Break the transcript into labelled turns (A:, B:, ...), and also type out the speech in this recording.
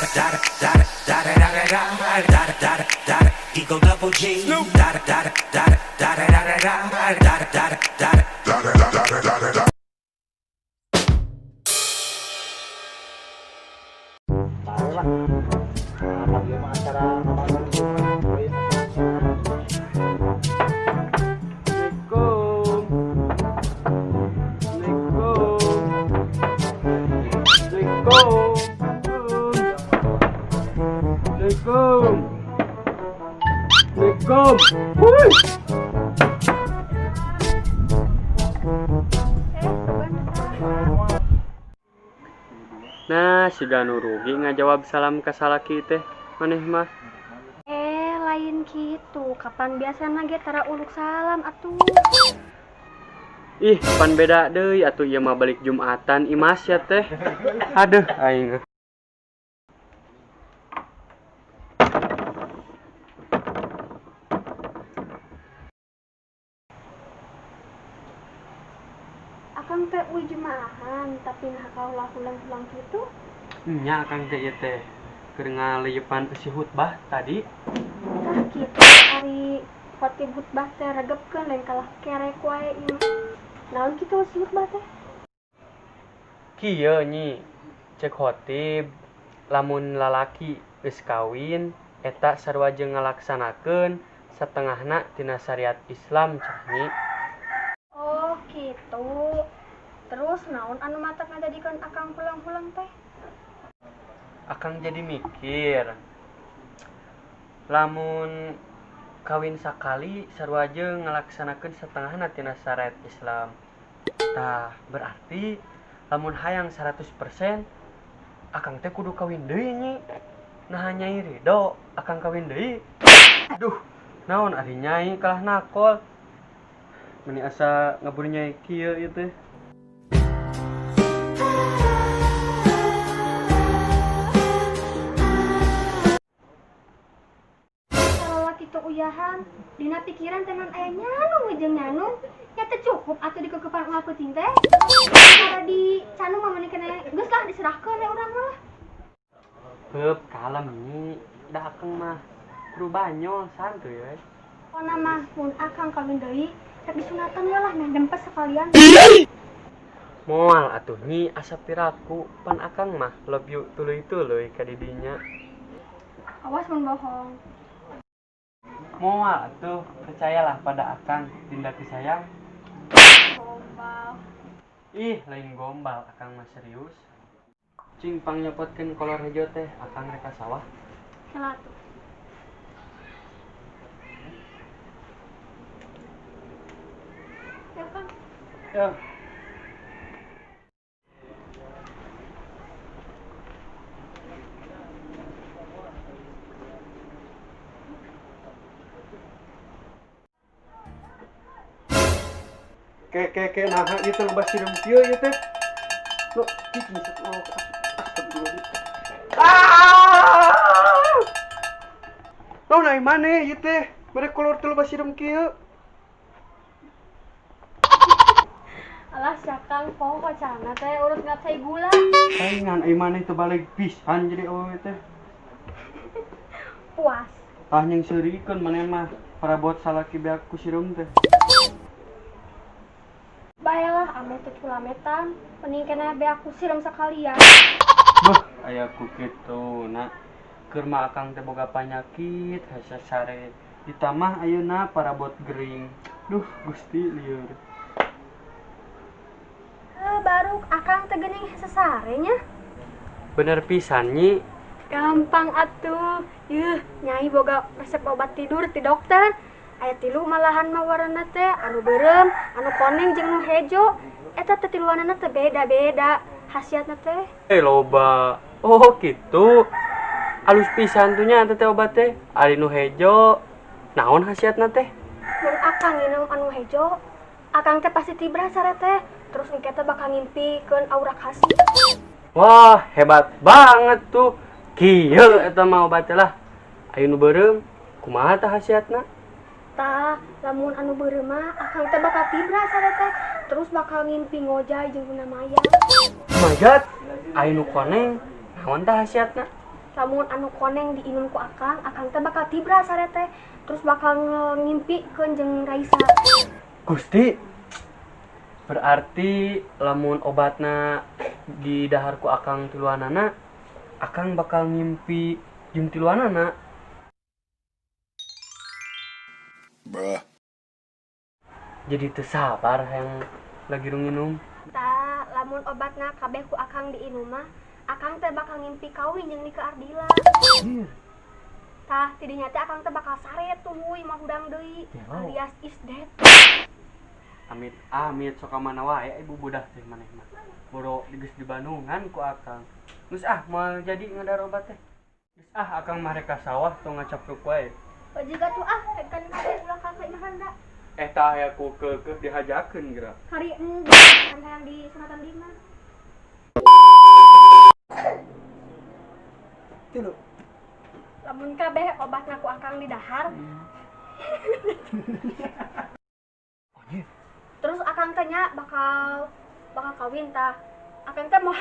A: Da da da da da da da da da da Eagle double G. Da da da da da da da da da da da da da da da da.
B: Bae lah. Nah, ieu mah acara Ramadan.
C: Assalamualaikum. Assalamualaikum. Assalamualaikum. Assalamualaikum. Assalamualaikum. Wuih. Nah, sudah nu rugi ngajawab salam ka salaki teh maneh mah.
D: Eh, lain gitu. Kapan biasana ge tara uluk salam atuh.
C: Ih, pan beda deui atuh ieu mah balik Jumatan imas ya teh. Aduh, aing.
D: Akang teh uih jumaahan, tapi nah kaulah hulang-hulang gitu.
C: Nya akang teh ieu teh keur ngaleyepan eusi khutbah tadi.
D: Tah kitu ari khotib khutbah teh regepkeun lain kalah kerek wae ieu mah. Naon kitu eusi khutbah teh?
C: Kieu nyi, cek khotib lamun lalaki geus kawin eta sarua jeung ngalaksanakeun satengahna tina syariat Islam cah nyi.
D: Oh, gitu. Terus naon anu matak ngajadikeun akang hulang-hulang teh?
C: Akang jadi mikir lamun kawin sakali sarua jeung ngalaksanakeun satengahna tina syariat Islam. Tah, berarti lamun hayang 100% akang teh kudu kawin deui nyi. Nah nyai ridho akang kawin deui. Aduh, naon ari nyai kalah nakol. Meni asa ngabur nyai kieu ieu teh.
D: Kalau kitu uyahan, dina pikiran tenan aya nyanung we jeung nyanung, nya teu cukup atuh dikekepan unggal peuting teh. Cara di canung mah meni kene geus lah diserahkeun we urang mah.
C: Beup, kalem nyi. Da akang mah kudu banyol santuy we.
D: Pokona mah mun akang kawin deui, rek disunatan we lah meh dempes sekalian.
C: Moal atuh nyi asa piraku, pan akang mah love you tuluy-tuluy ka didinya.
D: Awas mun bohong.
C: Moal atuh, percayalah pada akang, tindak sayang.
D: Gombal.
C: Ih, lain gombal, akang mah serius. Cing pang nyopotkeun kolor hejo teh, akang rek ka sawah.
D: Salah tuh. Ya, Kang.
C: Ya. Ke ke ke nah ieu teh loba sireum kieu ieu teh. Lo cicing oh, astagfirullah. Ah! Lo naik mana ieu teh? Mere kolor teh loba sireum kieu.
D: Alah sakang poho cana teh urut ngapsai gula.
C: Saingan ai maneh teh balik pisan jadi awewe teh.
D: Puas.
C: Tah nyeng seurikeun maneh mah parabot salaki beak ku sireum teh.
D: Baelah ame teh culametan, mending kena beak ku sireum sekalian.
C: Beuh, aya ku kitu na. Keur mah akang teh boga panyakit hese sare. Ditambah ayeuna parabot gering. Duh, Gusti lieur.
D: Baru akang teh geuning hese sare nya.
C: Bener pisan nyi.
D: Gampang atuh. Yeuh, nyai boga resep obat tidur ti dokter. Aya tilu malahan mah warna teh anu beureum, anu koneng jeung nu hejo. Eta teh tiluanana teh beda-beda khasiatna teh.
C: Loba. Oh, kitu. Alus pisan tuh nya eta teh obat teh. Ari nu hejo, naon khasiatna teh?
D: Mun akang nginum anu hejo, akang teh pasti tibra sare teh. Terus engke teh bakal ngimpikeun aura kasih.
C: Wah, hebat banget tuh. Kieu eta mah obat teh lah. Ayo nu beureum, kumaha tah khasiatna?
D: Tah, lamun anu beureum mah akang teh bakal tibra sare teh. Terus bakal ngimpi ngojay jeung Luna Maya.
C: Oh my god, aya nu koneng, naon tah khasiatna?
D: Lamun anu koneng diinum ku akang, akang teh bakal tibra sare teh. Terus bakal ngimpikeun jeung Raisa.
C: Gusti, berarti lamun obatna di dahar ku akang tiluanana, akang bakal ngimpi jeung tiluanana.
E: Bruh.
C: Jadi teu sabar yang lagi nginum.
D: Tah, lamun obatna kabeh ku akang diinum mah, akang teh bakal ngimpi kawin jeung Nika Ardila. Tah, tidinya teh akang teh bakal sare tuluy mah hudang deui
C: Gelo.
D: Alias is dead.
C: Amit amit, sok ka mana wae ibu budak teh maneh mah. Boro geus di Bandungan ku akang. Geus ah, moal jadi ngadar obat teh. Geus ah, akang mah rek ka sawah, tong ngacapruk wae.
D: Bajiga tuh ah, kan kabeh ulah ka imah handa.
C: Eh, tah aya ku keukeuh dihajakeun geura.
D: Hari enggak, kan hayang di sunatan di mah.
B: Tilu.
D: Lamun kabeh obatna ku akang di dahar,
C: Anjir.
D: Terus akang teh nya bakal bakal kawin tah. Akang teh mau